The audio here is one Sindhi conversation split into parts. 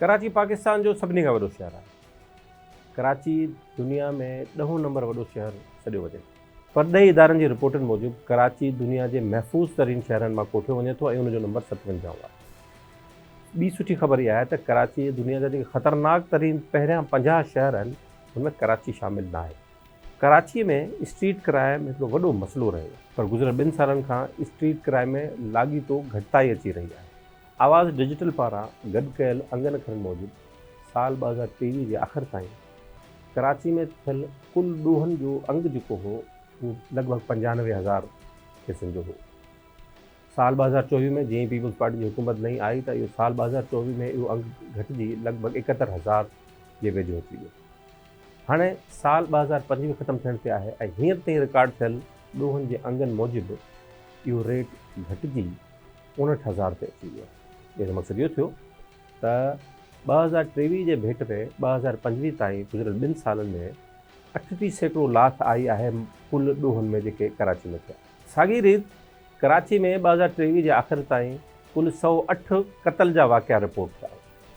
ڪراچي پاڪستان جو سڀني کان وڏو شهر آهي. ڪراچي دنيا ۾ ڏهون نمبر وڏو شهر سڏيو وڃي ٿو. پرڏيهي ادارن جي رپورٽن موجب ڪراچي دنيا جي محفوظ ترين شهرن مان ڪوٺيو وڃي ٿو ۽ ان جو نمبر ستونجاهون آهي. ٻي سٺي خبر اها آهي ته ڪراچي دنيا جا جيڪي خطرناڪ ترين پهريان 50 شهر آهن ان ۾ ڪراچي شامل ناهي. ڪراچي ۾ اسٽريٽ ڪرائم هڪڙو وڏو مسئلو رهيو پر گذريل ٻن سالن کان اسٽريٽ ڪرائم ۾ لاڳيتو گهٽتائي اچي رهي آهي. آواز ڊجيٽل پاران گڏ ڪيل انگن اکرن موجب سال 2023 جي آخر تائين ڪراچي ۾ ٿيل ڪل ڏوهن جو انگ جيڪو هو اهو لڳ ڀڳ 95 هزار ڪيسن جو هو. سال 2024 ۾ جيئن ئي پيپلز پارٽي جي حڪومت نئين آئي ته اهو سال 2024 ۾ اهو انگ گهٽجي لڳ ڀڳ 71 هزار جي ويجهو اچي ويو. هاڻي سال 2025 ختم ٿيڻ تي آهي ۽ هينئر تائين رڪارڊ ٿيل ڏوهن جي انگن موجب اهو ريٽ گهٽجي 59 هزار تي اچي ويو. جنهن جو مقصد اهو ٿيو ته 2023 جي ڀيٽ ۾ 2025 تائين گذريل ٻن سالن ۾ 38% لاٿ آئي آهي ڪل ڏوهن ۾ جيڪي ڪراچي ۾ ٿيا. ساڳي ريت ڪراچي ۾ 2023 جي آخر تائين ڪل 108 قتل جا واقعا رپورٽ ٿيا.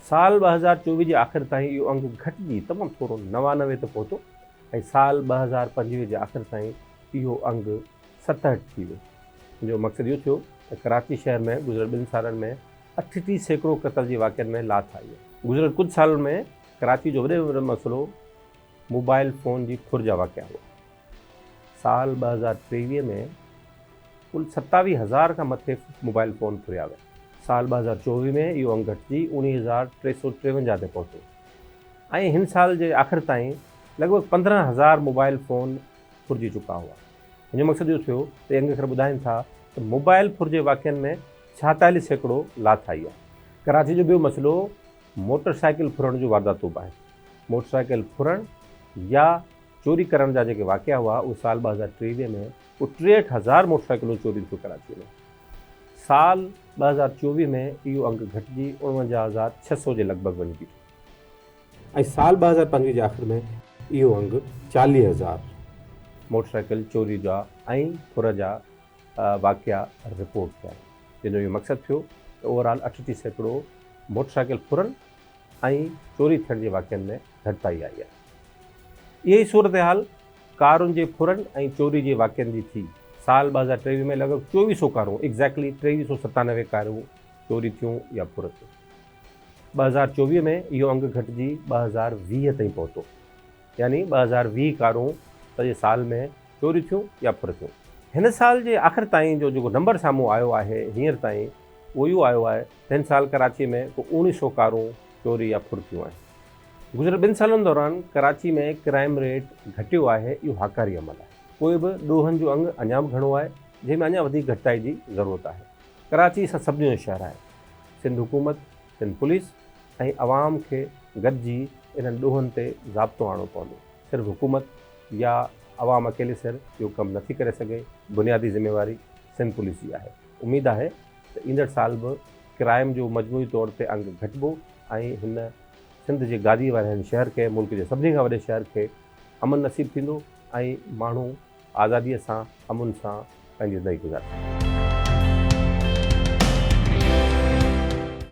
سال 2024 جي آخر تائين اهو انگ گهٽجي تمام ٿورو 99 تي پهتو ۽ سال 2025 جي آخر تائين اهو انگ 67 ٿي ويو. ان جو مقصد اهو ٿيو ته ڪراچي شهر ۾ گذريل ٻن سالن ۾ 38% قتل جي واقعن ۾ لاٿ آئي آهي. گذريل ڪجهه سالن ۾ ڪراچي جو وڏي ۾ وڏو مسئلو موبائل فون جي ڦر جا واقعا هئا. سال 2023 ۾ ڪل 27 هزار کان مٿي موبائل فون ڦريا ويا. سال 2024 ۾ اهو انگ گهٽجي 19,353 تي پهتو ۽ هن سال جي آخر تائين لڳ ڀڳ 15 هزار موبائل فون ڦرجي چڪا هئا. هن جو مقصد اهو ٿيو ته انگ اکر ٻڌائين ٿا ته موبائل ڦر جي واقعن ۾ 46% لاٿ آئي آهي. ڪراچي جو ٻيو مسئلو موٽر سائيڪل ڦرڻ جون وارداتون به آهن. موٽر سائيڪل ڦرڻ يا چوري ڪرڻ جا جيڪي واقعا هئا اهي سال 2023 ۾ ڪو 63 هزار موٽر سائيڪلون چوري ٿيون ڪراچي ۾. سال 2024 ۾ اهو انگ گهٽجي 49,600 جي لڳ ڀڳ وڃي بيٺو. ۽ سال 2025 جي آخر ۾ اهو انگ 40 هزار موٽر سائيڪل چوري جا ۽ ڦر جا واقعا رپورٽ ٿيا آهن، جنهن جو اهو مقصد ٿيو ته اوور آل 38% موٽر سائيڪل ڦرن ۽ چوري ٿيڻ جي واقعن ۾ گهٽتائي آئي آهي. اها ئي صورتحال ڪارن جي ڦرن ۽ چوري جي واقعن جي ٿي. سال 2023 ۾ لڳ ڀڳ 24 سو ڪارون، ايگزيڪٽلي 2397 ڪارون چوري ٿيون يا ڦر ٿيون. 2024 ۾ اهو انگ گهٽجي 2020 تائين پهتو، يعني 2020 ڪارون سڄي سال ۾ چوري ٿيون يا ڦر ٿيون. هن سال جي آخر تائين جو جيڪو نمبر سامهون آيو آهي هينئر تائين اهو اهو آيو آهي ته هن سال ڪراچي ۾ ڪو اوڻيهه سو ڪارون چوري يا ڦر ٿيون آهن. گذريل ٻن سالن دوران ڪراچي ۾ ڪرائيم ريٽ گهٽيو آهي اهو هاڪاري عمل آهي. پوء به ڏوهن جو انگ اڃا به گهڻو آهي جنهن ۾ اڃا وڌيڪ گهٽتائي جي ضرورت آهي. ڪراچي اسان سڀني جو شهر آهي. سنڌ حڪومت، سنڌ پوليس ۽ عوام کي گڏجي انهن ڏوهن تي ضابطو آڻڻو پوندو. صرف حڪومت يا عوام اڪيلي سر اهو ڪم نٿي ڪري سگهي، بنيادي ذميواري سنڌ پوليس جي آهي. اميد آهي ته ايندڙ سال به ڪرائم جو مجموعي طور تي انگ گهٽبو ۽ هن سنڌ جي گادي واري هن شهر کي ملڪ جي سڀني کان وڏي شهر کي امن نصيب ٿيندو ۽ ماڻهو آزاديء سان امن سان پنهنجي زندگي گذاري سگهندا.